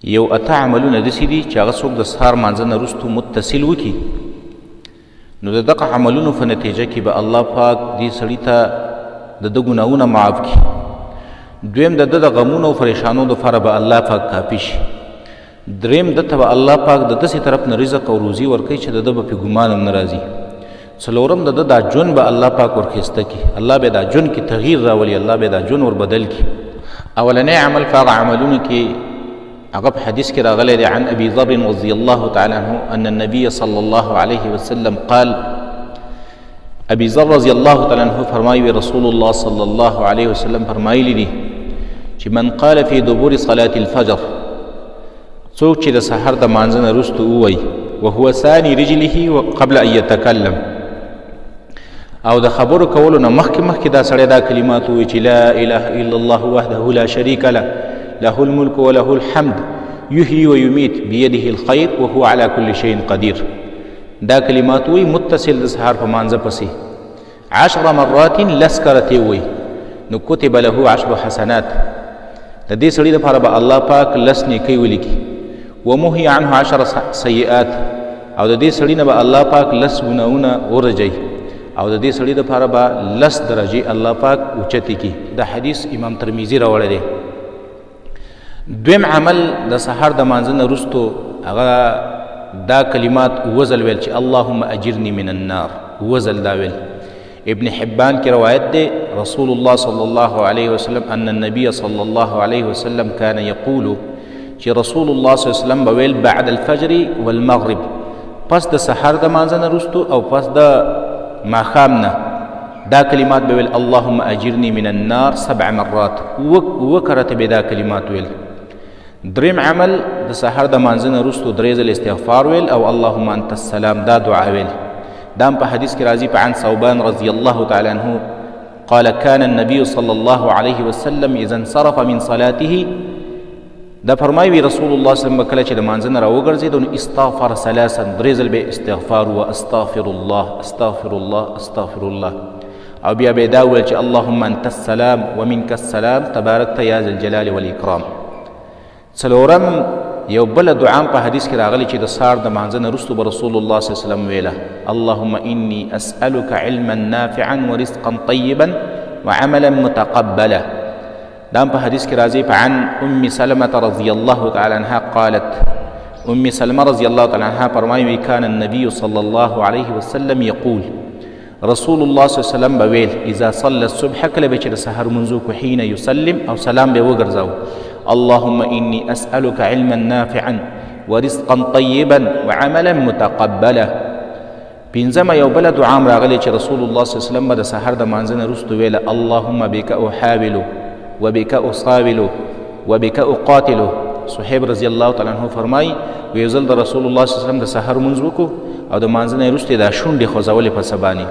یو اته عملونه داسې دي چې هغه څوک د سهار مانځه نه وروسته متصل وکړي، نو د دغه عملونو په نتیجه کې به الله پاک دې سړي ته د ده ګناهونه معاف کړي. دویم، د ده د غمونو او پریشانو دپاره به الله پاک کافي شي. دریم، ده ته به الله پاک د داسې طرف نه رزق او روزي ورکوي چې د ده به پې ګمان هم نه راځي. څلورم، د ده دا ژوند به الله پاک ورښایسته کړي، الله به دا ژوند کې تغییر راولي، الله به دا ژوند وربدل کړي. اولنی عمل په هغه عملونو کې هغه په حدیث کې راغلی دی، عن ابي ذر رضی الله تعالی عنه ان النبي صلی الله علیه وسلم قال، ابي ذر رضی الله تعالی عنه فرمایي رسول الله صلی الله علیه وسلم فرمایلی دي چې من قال فی دبر صلاة الفجر، څوک چې د سحر د مانځه نه وروسته ووایي، وهو ثاني رجله قبل ان يتکلم، او د خبرو کولو نه مخکې مخکې دا سړی دا کلمات ووایي چې لا اله الا الله وحده لا شریک له، له الملک وله الحمد یحیی و یمیت بیده الخیر وهو علی کل شیء قدیر. دا کلمات ووایي متصل د سهار په مانځه پسې 10 مرات، لس کرتې ووایي، نو کتب له 10 حسنات، د دې سړي دپاره به الله پاک لس نیکۍ ولیکي. ومحي عنه 10 سیئات، او د دې سړي نه به الله پاک لس ګناهونه ورجوي، او د دې سړي دپاره به لس درجې الله پاک اوچتې کړي. دا حدیث امام ترمذي راوړی دی. دویم عمل د سحر د مانځه نه وروسته هغه دا کلمات اووه ځل ویل چې اللهم اجرني من النار، اووه ځل دا ویل. ابن حبان کی روایت دے، رسول الله صلی الله علیه وسلم ان النبی صلی الله علیه وسلم كان يقول چې رسول الله صلی الله علیه وسلم به ویل بعد الفجر والمغرب، پس د سحر د مانځه نه وروسته او پس د ماښام نه دا کلمات به ویل اللهم اجرني من النار 7 مرات، اووه کرته به دا کلمات ویل. دریم عمل د سحر د مانځه نه وروسته درې ځل استغفار ویل او اللهم انت السلام دا دعا ویل. دا هم په حدیث کې راځي په عن ثوبان رضی الله تعالی عنه قال كان النبي صلى الله عليه وسلم اذا انصرف من صلاته، دا فرمایي رسول الله صلی الله علیه وسلم کله چې د مانځه نه راوګرځېدو نو استغفر ثلاثا، درې ځل به استغفار و استغفر الله استغفر الله استغفر الله، او بیا به دا وویل چې اللهم انت السلام ومنك السلام تبارکت یا ذا الجلال والاکرام. څلورم، یو بله دعا هم په حدیث کې راغلې چې د سهار د مانځه نه وروسته به رسول الله صلی الله علیه وسلم ویله اللهم انی اسألک علما نافعا ورزقا طیبا وعملا متقبلا. دا هم په حدیث کې راځي په عن ام سلمة رضی الله تعالی عنها قالت، ام سلمة رضی الله تعالی عنها فرمایي كان النبي صلى الله عليه وسلم يقول، رسول الله صلی الله علیه وسلم به ویل اذا صلى الصبح، کله به چې د سحر لمونځ وکړو حين يسلم او سلام به وګرځاو، اللهم إني أسألك علما نافعا ورزقا طيبا وعملا متقبلا. پنځمه یو بله دعا هم راغلې چې رسول الله صلی الله علیه وسلم به د سحر د مانځه نه وروسته ویله اللهم بک أحاول وبک أصاول وبک أقاتل. صهیب رضی الله تعالی عنه فرمایي یو ځل د رسول الله صلی الله علیه وسلم د سحر لمونځ وکړو او د مانځه نه وروسته یې دا شونډې خوځولې په څه باندې.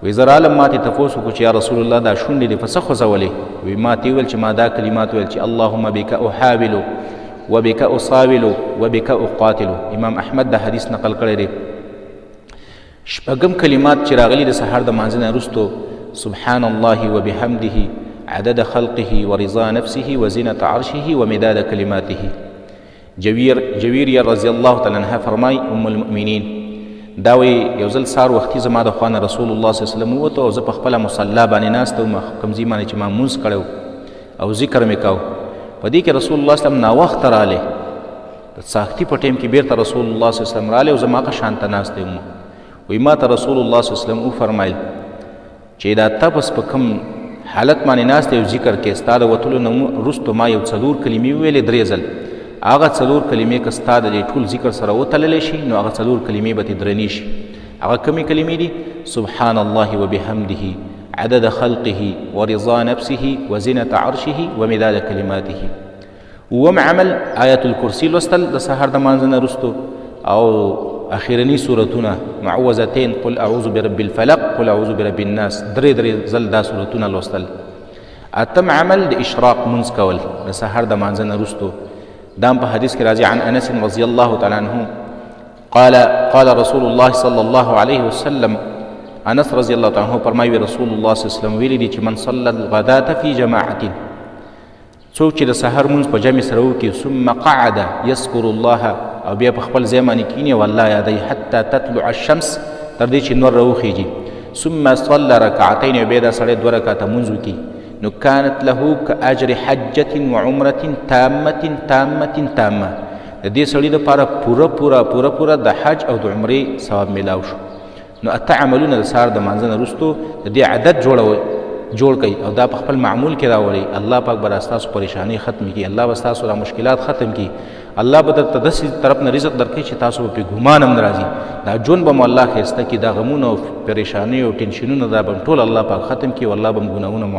وایي زه رالم ما ته تپوس وکړو چې یا رسول الله دا شونډې دې په څه خوځولې؟ وایي ما ته وویل چې ما دا کلمات ویل چې اللهم بک أحاول وبک أصاول وبک أقاتل. امام احمد دا حدیث نقل کړی دی. شپږم کلمات چې راغلي د سحر د مانځه نه وروسته سبحان الله وبحمده عدد خلقه ورضا نفسه وزنة عرشه ومداد کلماته. جویریه رضی الله تعالی عنها فرمای ام المؤمنین دا وایي یو ځل سهار وختي زما د خوا نه رسول الله صلی الله علیه وسلم ووتو او زه په خپله مصلی باندې ناست وم، کوم ځای باندې چې ما لمونځ کړی و او ذکر مې کاوه. په دې کې رسول الله صلی الله علیه وسلم ناوخته راغلی، د څاښتي په ټایم کې بیرته رسول الله صلی الله علیه وسلم راغلی او زه ما هغه شان ته ناست وم. وایي ما ته رسول الله صلی الله علیه وسلم وفرمایل چې دا تپس په کوم حالت باندې ناست دی او ذکر کې ستا د وتلو نه وروسته ما یو څلور کلمې وویلې درې ځل، هغه څلور کلمې که ستا د دې ټول ذکر سره وتللی شي نو هغه څلور کلمې به ترې درنې شي. هغه کومې کلمې دي؟ سبحان الله وبحمده عدد خلقه ورضا نفسه وزنة عرشه ومداد کلماته. اووم عمل آیت الکرسي لوستل د سحر د مانځه نه وروسته او اخرني سورتونه معوذتین قل اعوذ برب الفلق قل اعوذ برب الناس درې درې ځل دا سورتونه لوستل. اتم عمل د اشراق مونځ کول د سحر د مانځه نه وروسته. دا هم په حدیث کې راځي عن انس رضی الله تعالی عنه قال قال رسول الله صلی الله علیه وسلم، انس رضی الله تعالی عنه فرمایي رسول الله صلی الله علیه وسلم ویلي دي چې من صلى الغداة في جماعة، څوک چې د سحر مونځ په جمع سره وکړي، ثم قعد یذکر الله، او بیا په خپل ځای باندې کینی او الله یادوي، حتی تطلع الشمس، تر دې چې نور راوخیږي، ثم صلى رکعتین، او بیا دا سړی دوه رکعته مونځ وکړي، نو کانت له کاجر حجة وعمرة تامة تامة تامة، د دې سړي دپاره پوره پوره پوره پوره د حج او د عمرې ثواب میلاو شو. نو اته عملونه د سهار د مانځه نه وروسته د دې عادت جوړوئ، جوړ کړئ او دا په خپل معمول کې راولئ. الله پاک به ستاسو پریشانۍ ختمې کړي، الله به ستاسو دا مشکلات ختم کړي، الله به درته داسې طرف نه رزق درکړي چې تاسو به پرې ګمان هم نه راځي. دا ژوند به مو الله ښایسته کړي، دا غمونه او پریشانۍ او ټینشنونه دا به ټول الله پاک ختم کړي او الله به مو ګناهونه معاف.